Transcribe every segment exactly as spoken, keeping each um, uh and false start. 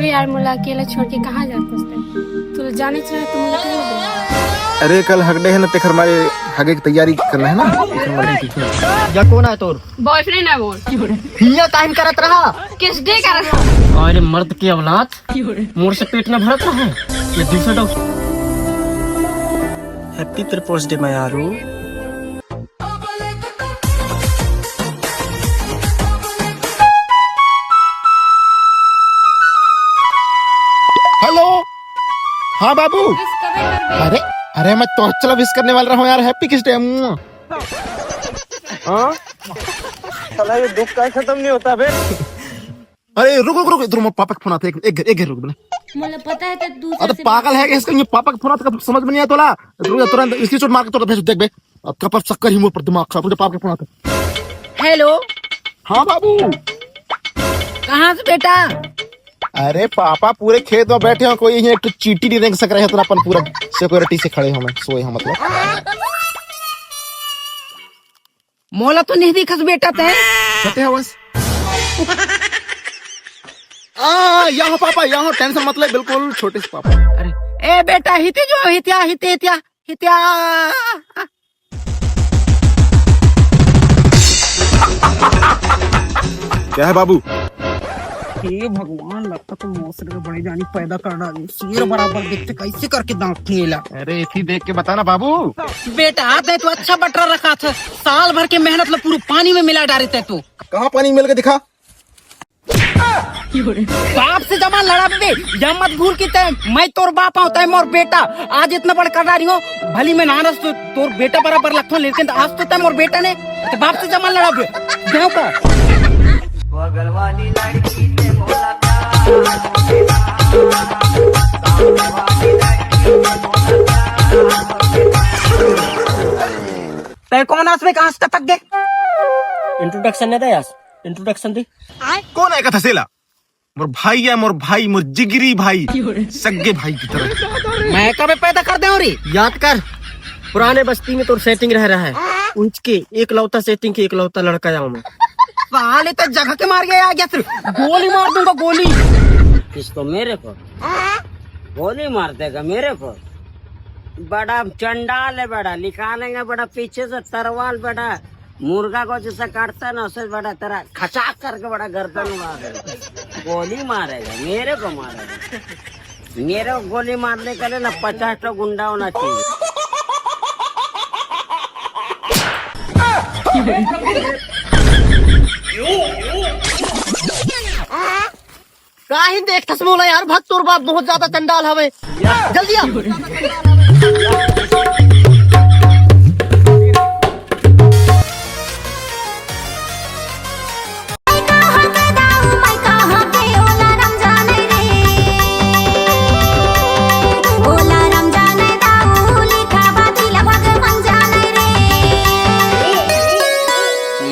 अरे यार, मोला अकेला छोड़ के कहाँ जात हस तैं? तू तो जाने चाहे तो मोला कहीं नहीं। अरे, कल हगडे है ना, तेखर मारे हगे की तैयारी करना है ना, तेखर मारे पीछे। या कौन है तोर? बॉयफ्रेंड है मोर। हिया काहे करत रहा? किस डे करत रहा? अरे मर्द के औलाद, मोर से पेट न भरत रहा है। ये दूसरा dog. Happy People's Day, my यारू। हेलो, हाँ बाबू। Wish कबे करबे? अरे, अरे, मैं तो चला विश करने वाला रहा हूँ यार, हैप्पी किस डे। हाँ, साला ये दुख का खत्म नहीं होता बे। अरे रुक रुक रुक, इधर मोर पापा का फोन आता है, एक एक एक रुक बने। मोला पता है तो दूसरा अरे से पागल है कि इसका, ये पापा का फोन आता है, समझ में नहीं आता तोला। रुक जा, तुरंत स्क्रीनशॉट मार के तोला भेज, देख बे। अब कपड़ चक्कर ही मोर पर दिमाग खराब, मुझे पापा का फोन आता है। हेलो। हाँ बाबू। कहाँ से बेटा? अरे पापा पूरे खेत में बैठे हो, कोई यहीं एक तो चींटी नहीं देख सक रहे हैं, तो अपन पूरा सिक्योरिटी से खड़े हो, मैं सोए हो मतलब। मोला तो नहीं दिखस बेटा तैं। सत्य है बस। आ, यहाँ पापा, यहाँ टेंशन मत ले, बिल्कुल छोटे से पापा। अरे, ए बेटा, हिते जो, हित्या, हिते, हित्या, हित्या। क्या है बाबू? हे भगवान, लगता तो मौसर में बड़े जानी पैदा कर डाली। शेर बराबर दिखते, कैसे करके दांत खेला। अरे, इसी देख के बताना बाबू। बेटा, तैं तो अच्छा बटरा रखा था, साल भर के मेहनत ला पूरा पानी में मिला डारे तैं तो। कहाँ पानी मिल के दिखा? बाप से जबान लड़ाबे, या मत भूल कि तैं, मैं तोर बाप हूँ, तैं मोर बेटा। आज इतना बड़ा कर रही हूँ, भली मैं नानस तो तोर बेटा बराबर लगता हूँ, लेकिन आज तो तैं मोर बेटा ने, तो बाप से जबान लड़ाबे। देव का। तैं कौन आस में कहाँ से टपक गए? इंट्रोडक्शन नहीं दे यार, इंट्रोडक्शन दे। कौन है कथा सेला? मोर भाई है, मोर भाई, मोर जिगरी भाई, सग्गे भाई की तरह। मैं कबे पैदा कर दे हो रे? याद कर, पुराने बस्ती में तोर सेटिंग रह रहा है, उंच के एकलौता सेटिंग के एकलौता लड़का आऊं मैं। साले तो जगह के मार गया, आ गया सिर्फ गोली मार दूंगा, गोली। किसको? मेरे को? गोली मार देगा मेरे को? बड़ा चंडाल है, बड़ा निकालेंगे, बड़ा पीछे से तरवाल, बड़ा मुर्गा को जैसे काटता है ना, उससे बड़ा तेरा खचाक करके बड़ा गर्दन मार देगा। गोली मारेगा, मेरे को मारेगा। मेरे को गोली मारने के लिए ना पचास ठो गुंडा होना चाहिए। काहे देखथस मोला यार, भग तोर बाप बहुत ज्यादा चंडाल हवे। जल्दी आ।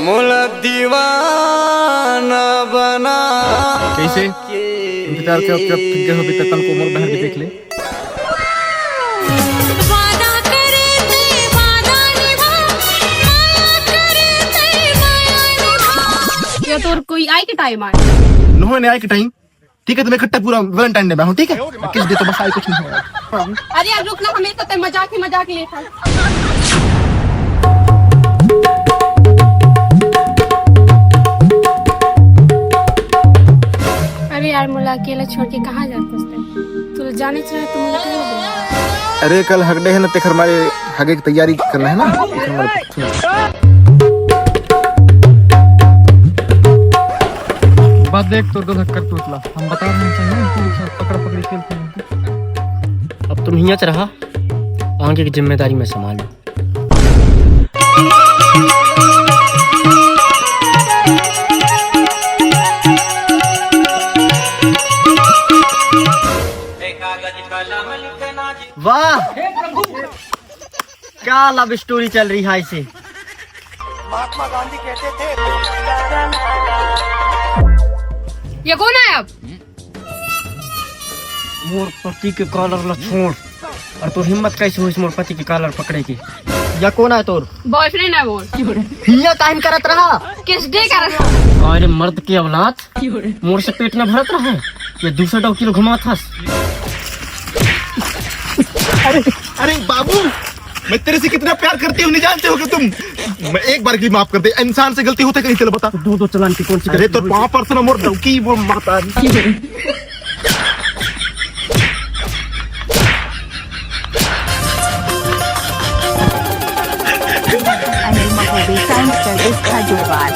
मोला दीवाना बना कैसे? इंतजार के अब जब थक गए हो, अभी तक कल को मोर बहन भी देख ले। या तोर कोई आय के टाइम आय? नोहे ने आय के टाइम। ठीक है, तुम्हें इकट्ठा पूरा वैलेंटाइन डे में हूँ, ठीक है? किस डे तो बस आय कुछ नहीं होगा। अरे यार रुक ना, हमें तो तय मजाक ही मजाक लेता। अरे यार, मोला अकेला छोड़ के कहाँ जात हस तैं? तू तो जाने चाहे तो मोला कहीं नहीं। अरे कल हगडे है ना, तेखर मारे हगे की तैयारी करना है ना, तेखर मारे। बस देख तो दो धक्कर तोतला, हम बता रहे हैं, पकड़ पकड़ी खेलते हैं। अब तुम हियां च रहा, आगे की जिम्मेदारी मैं संभालूं। वाह, क्या लव स्टोरी चल रही है इसे। महात्मा गांधी कहते थे। ये कौन है अब? मोर पति के कॉलर ला छोड़। और तोर हिम्मत कैसे होइस मोर पति के कॉलर पकड़े के? या कौन है तोर? बॉयफ्रेंड है मोर। हिया काहे करत रहा? किस डे करत रहा? अरे मर्द के औलाद, मोर से पेट न भरत रहा है। मैं दू सौ किलो घुमावत हस। अरे, अरे बाबू, मैं तेरे से कितना प्यार करती हूँ, नहीं जानते हो कि तुम? मैं एक बार के लिए माफ कर दे, इंसान से गलती होते कहीं, चलो बता। दो दो चालान की कौन सी अरे गलती तो हुई? पाँव पर से ना मोर डौकी वो माता। अनिल महोदय साइंस सर्विस का जुगाड़।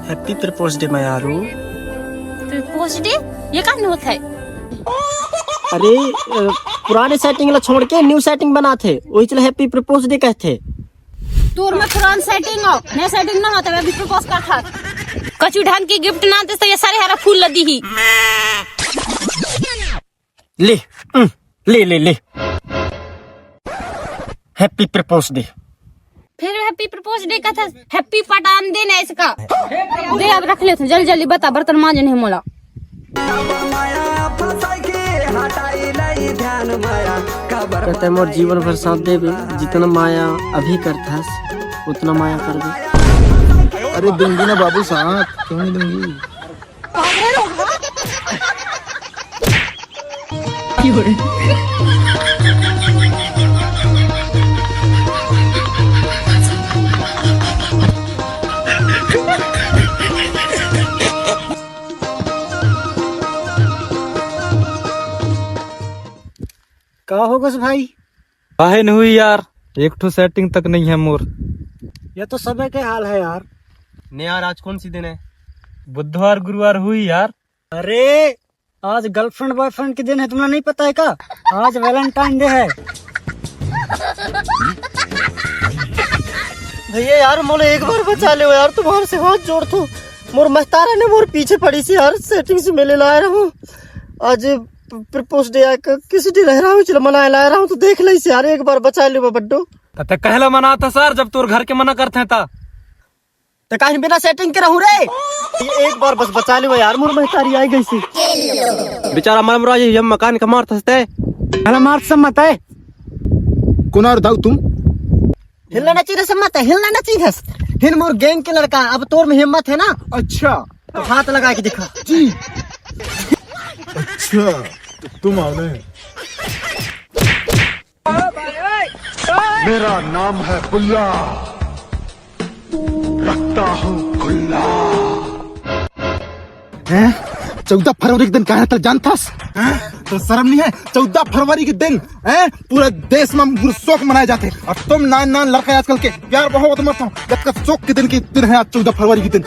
Happy Propose Day मयारू। Propose Day? ये का होत हे? अरे, अ, पुराने सेटिंग ला छोड़ के न्यू सेटिंग बनाथे, वही चला Happy Propose Day कहथे। तोर में पुरान सेटिंग हो, नया सेटिंग ना हो, तब अभी प्रपोज कर था। कछु ढंग की गिफ्ट ना आते तो ये सारे हरा फूल लदी ही। ले, उम, ले, ले, ले। Happy Propose Day। फिर Happy Propose Day का था, Happy पटान दिन है इसका। दे, अब रख ले तू, जल्दी, जल्दी बता, बर्तन मांजे नहीं मोला। कहते मोर जीवन भर साथ देबे, जितना माया अभी करथस, उतना माया करबे। अरे दूंगी ना बाबू साथ, क्यों नहीं दूंगी? का होगस भाई? काहे न हुई यार, एक ठो सेटिंग तक नहीं है मोर। ये तो सबे के हाल है यार। ने यार, आज कौन सी दिन है? बुधवार गुरुवार हुई यार। अरे, आज गर्लफ्रेंड बॉयफ्रेंड के दिन है, तुमने नहीं पता है का? आज वैलेंटाइन डे है। भैया यार, मोला एक बार बचा लो यार, तुम्हारे से हाथ जोड़थों। मोर महतारा ने मोर पीछे पड़ी सी यार, सेटिंग से मिले लाए रहूं। आज प्रपोज डे आय, किसी डे रह रहा हूँ, चलो मनाए लाए रहा हूँ, तो देख ले यार, एक बार बचा लो बड्डो। त ते कहला मनाथस यार, जब तोर घर के मना करथे ता। त काहे बिना सेटिंग के रहूं रे? ये एक बार बस बचा ले यार, मोर महतारी आई गई सी। बेचारा मर मुरा ये मकान का मारथस ते। अरे मार सब मत है। कौन और दाऊ तुम? हिलना ना चाहिए मत, हिलना ना चाहिए। हिल मोर गैंग के लड़का, अब तोर में हिम्मत है ना? अच्छा। तो हाथ लगा के दिखा। जी। अच्छा, तो तुम आ गए। मेरा नाम है बुल्ला, रखता हूँ खुल्ला। हैं? चौदह फरवरी के दिन काहे तक जानथस? हैं? तो शर्म नहीं है? चौदह फरवरी के दिन, हैं? पूरा देश में गुरु शोक मनाए जाथे। और तुम नान नान लड़का आजकल के प्यार बहुत मत हो। जब तक शोक के दिन के दिन है आज चौदह फरवरी के दिन।